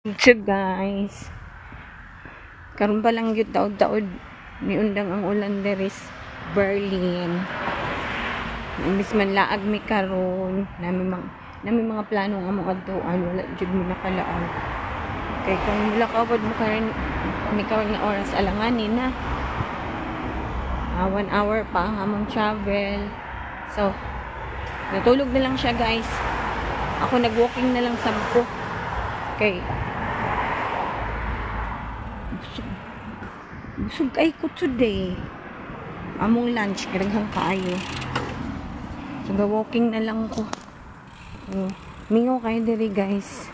So guys, karon pa lang gyud taod-taod niundang ang ulan diri sa Berlin. Imbis man laag mi karon, nami mga plano nga mo adtuan, wala jud mi nakalaag. Kay kung mulakaw pod mo karon, mi karon nga oras, alanganin na. 1 hour pa ang among travel. So, natulog na lang siya, guys. Ako, nag-walking na lang sab ko. Kay busog, busog kay ko today. Among lunch, kadaghang kaayo. So, ga-walking na lang ko. Oh, mingaw kayo diri, guys.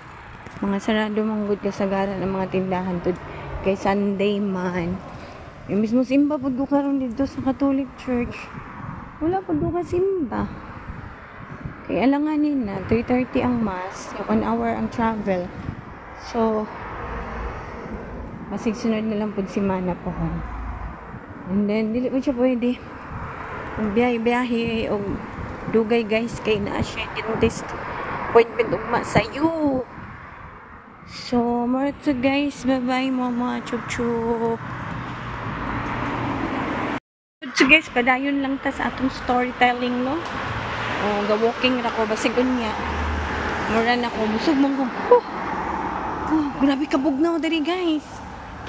Mga sarado man gud kasagaran ang mga tindahan to kay Sunday man. Imbis mo simba pud ko karon dito sa Catholic Church. Wala pud ko kasimba. Kay alanganin na, 3:30 ang mass, 1 hour ang travel. So, basig sunod na lang pud simana po. And then, dili po siya pwede. Kung biyahe-biyahe o dugay, guys, kay naa siya dentist appointment ugma sayo. So, more to guys. Bye-bye, mama. Chup chup. So guys, padayon lang ta sa atong storytelling, no? Oh, ga-walking ra ko basig unya. Mura na ko, busog man ko. Oh, oh, grabe ka bugnaw diri, guys.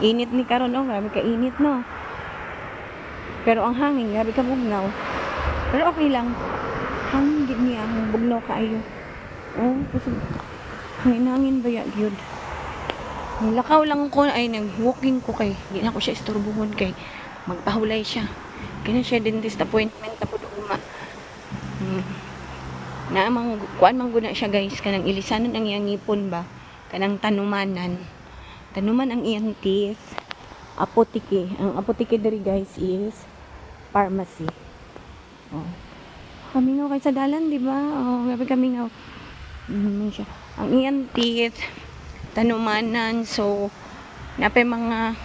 Init ni karon, oh, grabe ka init, no. Pero ang hangin, grabe ka bugnaw. Pero okay lang. Hangin gid niya, ang bugnaw kaayo. Oh, busog. Hangin-hangin ba ya gyud. Lakaw lang ko ay nag-walking ko kay di na ko siya istorbohon kay magpahulay siya. Kaya siya dentist appointment na pud ugma. Na mang kuan man guna siya, guys, kanang ilisanon ang iyang ngipon ba, kanang tanumanan. Tanuman ang iyang teeth. Apotheke. Ang apotheke diri, guys, is pharmacy. Oh. Kamingaw kay sa dalan, di ba? Oh, grabe kamingaw. Siya. Ang iyang teeth tanumanan, so napay mga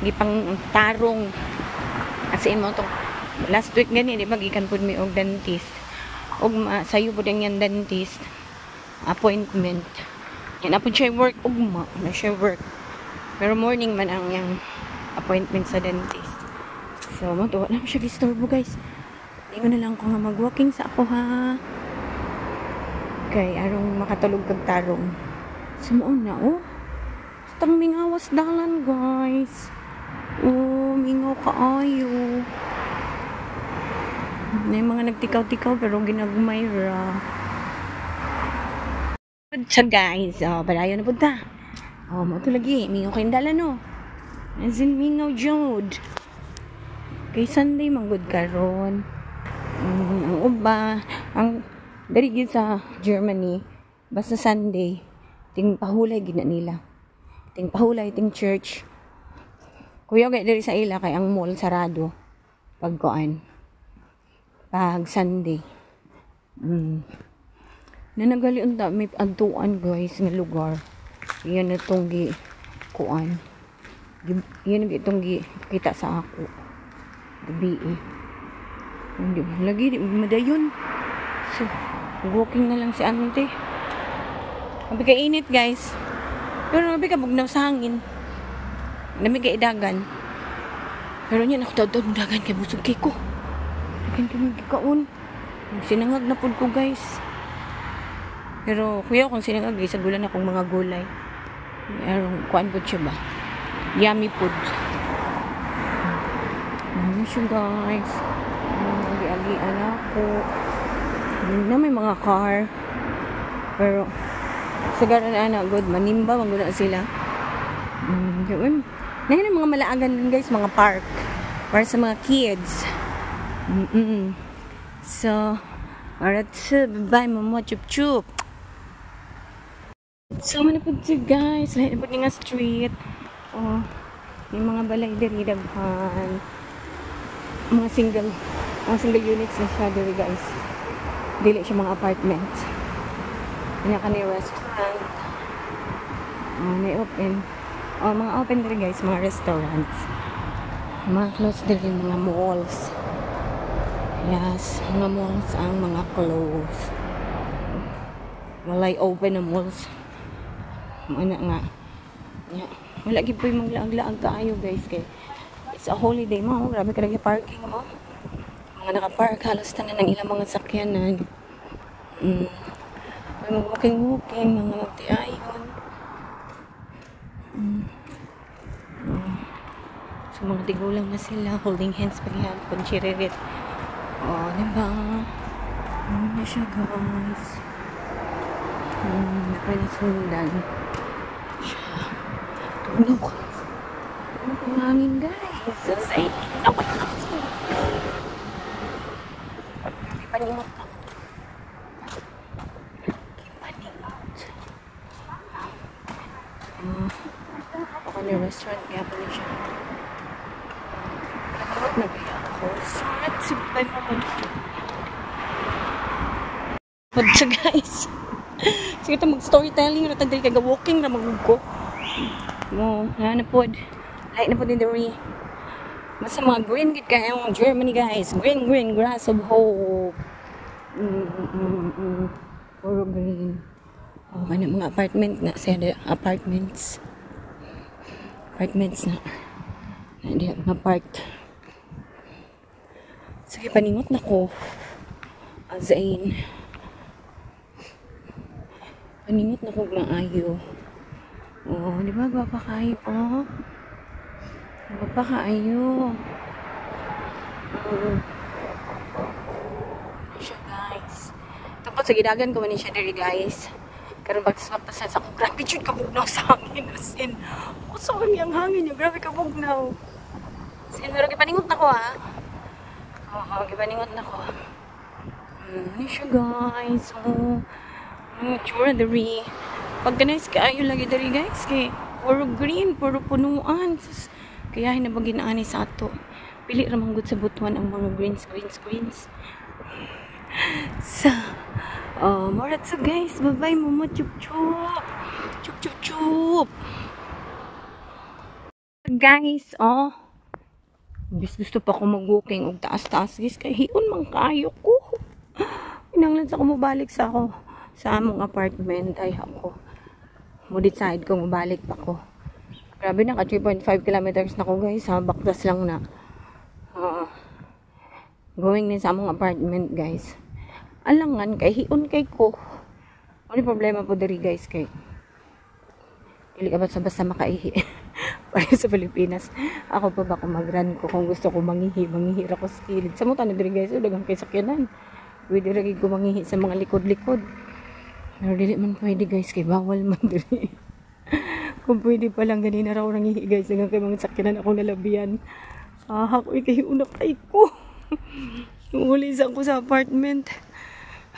gipang tarong kasi mo tong last week gani, di ba, gikan pud mi og dentist og sayo pud ang iyang dentist appointment. Yan na pud siya work ugma na siya work, pero morning man ang iyang appointment sa dentist. So mo to, wala mo siya gistorbo, guys. Ingon na lang ko nga mag-walking sa ako ha, kay arong makatulog kag tarong. So mao na, oh. Bastang mingawas dalan, guys. Oh, mingaw kaayo. May mga nagtikaw-tikaw pero ginagmay ra. So guys, oh, padayon na punta. Oh, mo to lagi, mingaw kayong dalan, no. As in mingaw jud. Kay Sunday man gud karon. Ang uba, ang diri gyud sa Germany, basta Sunday, ting pahulay gid na nila. Ting pahulay ting church. Kuya kay diri sa ila kay ang mall sarado pag kuan. Pag Sunday. Nanagali unta may adtuan, guys, nga lugar. Iyan na tong gi kuan. Iyan na itong gi kita sa ako. Gabi eh. Hindi lagi di madayon. So, walking na lang si ante. Abi ka init, guys. Pero abi ka bugnaw sa hangin. Lami kay dagan. Pero niya ako taod dagan kay busog kay ko. Dagan kay gikaon. Sinangag na pud ko, guys. Pero kuya kung sinangag sa gulan akong mga gulay. Pero kuan pud siya ba? Yummy food. Ano siya, guys? Agi-agian ako. Na may mga car. Pero sagaran ana good manimba man gud na sila. Yun. Na yun ang mga malaagan dun, guys, mga park para sa mga kids. So, alright, so, bye mama, chup chup. So, mana pud siya, guys. Lahi na pud ni nga street. Oh, may mga balay diri daghan. Mga single units na siya diri, guys. Dili siya mga apartment. Kanya kani restaurant. Oh, may open. Oh, mga open diri, guys, mga restaurants. Mga closed diri mga malls. Yes, mga malls ang mga closed. Walay open na malls. Ana nga. Ya. Wala gid po'y maglaag-laag kaayo, guys, kay it's a holiday mo. Grabe ka lagi parking mo. Mga naka-park halos tanan ng ilang mga sakyanan. May mag-walking-walking, mga magtiayon. Oh. So mga tigulang na sila, holding hands paghihapon, chiririt. Oh, di ba? Ano na siya, guys? Pwede sundan. Siya. Tunog. Ano pang hangin, guys? Say, ako. Panimot ako. Panimot. Ako na restaurant, kaya pa siya. Panimot na kaya ako. Surat, subay mo mo. Pagsa, guys. Sige ta mag-storytelling ra ta diri kay walking ra magug ko. Mo, na pod. Light na pod din diri. Basta mga green gid kayo ang Germany, guys. Green green grass of hope. Puro green. Oh, ano mga apartment na siya, apartments. Apartments na. Na di mga part. Sige, paningot na ko. As in. Paningot na ko maayo. Oh, di ba gwapa kayo? Oh. Gwapa kaayo. Oh. Siya, guys. Tapos sa gidagan ko man siya diri, guys. Karon bagtas-bagtas sa ako. Grabe jud kabugnaw sa hangin, as in. Usa man ang hangin niya, grabe kabugnaw. As in, pero gipaningot na ko ha. Oo, gipaningot na ko. Ano siya, guys. Oh, ang tsura diri. Pag nice kaayo lagi diri, guys, kay puro green, puro punuan. Sus, kaya hinabagin ani sa ato. Pili ra man gud sa Butuan ang mga greens, greens, greens. So, oh, more so, guys. Bye-bye, mama. Chup, chup. Chup, chup, chup. Guys, oh. Bis gusto pa ko mag-walking og taas-taas, guys. Kay hiun man kaayo ko. Inanglan sa ko mobalik sa ako sa among apartment ay ako. Mo decide kung mobalik pa ko. Grabe, naka 3.5 kilometers na ko, guys. Ha, baktas lang na. Going din sa among apartment, guys. Alangan kay hiun kay ko. Ano problema po diri, guys, kay dili ka basta-basta makaihi. Para sa Pilipinas. Ako pa ba kung mag-run ko, kung gusto ko mangihi, mangihi ra ko sa kilid. Sa mo tanan diri, guys, oh, daghang kay sakyanan. Pwede ra gid ko mangihi sa mga likod-likod. Pero dili man pwede, guys, kay bawal man diri. Kung pwede pa lang ganina raw nangihi, guys, daghang kay mga sakyanan ako nalabian. Ah, ako kay una kay ko. Uli sa ako sa apartment.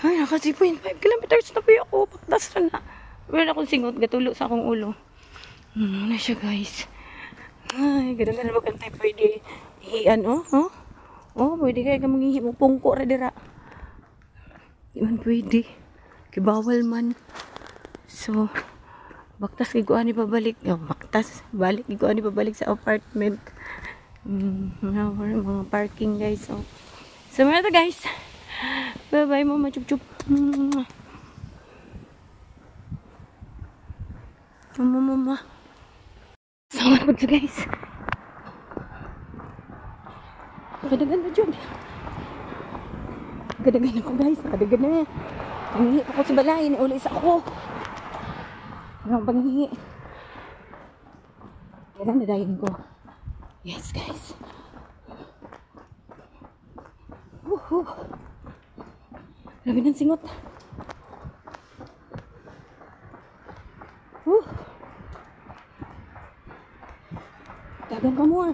Ay, naka 3.5 kilometers na po ako. Baktas na na. Meron akong singot, gatulo sa akong ulo. Na siya, guys. Ay, ganun na naman tayo pwede ihian, oh. Oh, oh, pwede kaya ka manghihi mo. Pungko ra dira. Di man pwede. Kibawal man. So, baktas kay ko ani pabalik. Oh, baktas. Balik kay ko ani pabalik sa apartment. Mga parking, guys. Oh. So, mga to, guys. Bye-bye, mama. Chup, chup. Mama, mama. Sama po to, guys. Nakadagan na dyan. Nakadagan ako, guys. Nakadagan na. Panghihi ako sa balay. Nauli sa ako. Ano ang panghihi? Yan ang nadayin ko. Yes, guys. Woohoo. Grabe ng singot. Woo. Dagan pa more.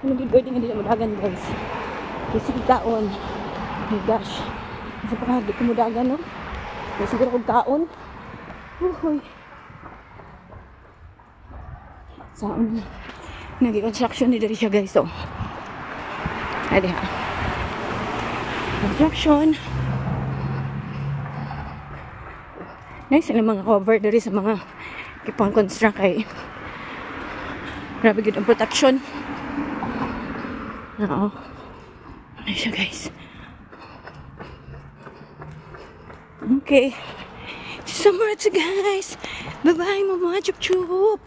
Ano gid pwede nga dili mo dagan, guys. Kasi kaon. Oh my gosh. Kasi pa di ko mo dagan, no? Kasi siguro kog kaon. Uhuy. Saan? Nag-construction ni diri siya, guys. So, adi ha. Construction. Nice ang mga cover diri sa mga ipang construct kay grabe gid ang protection. Oo. Ano siya, guys. Okay. So much, guys. Bye-bye, mga chup chup.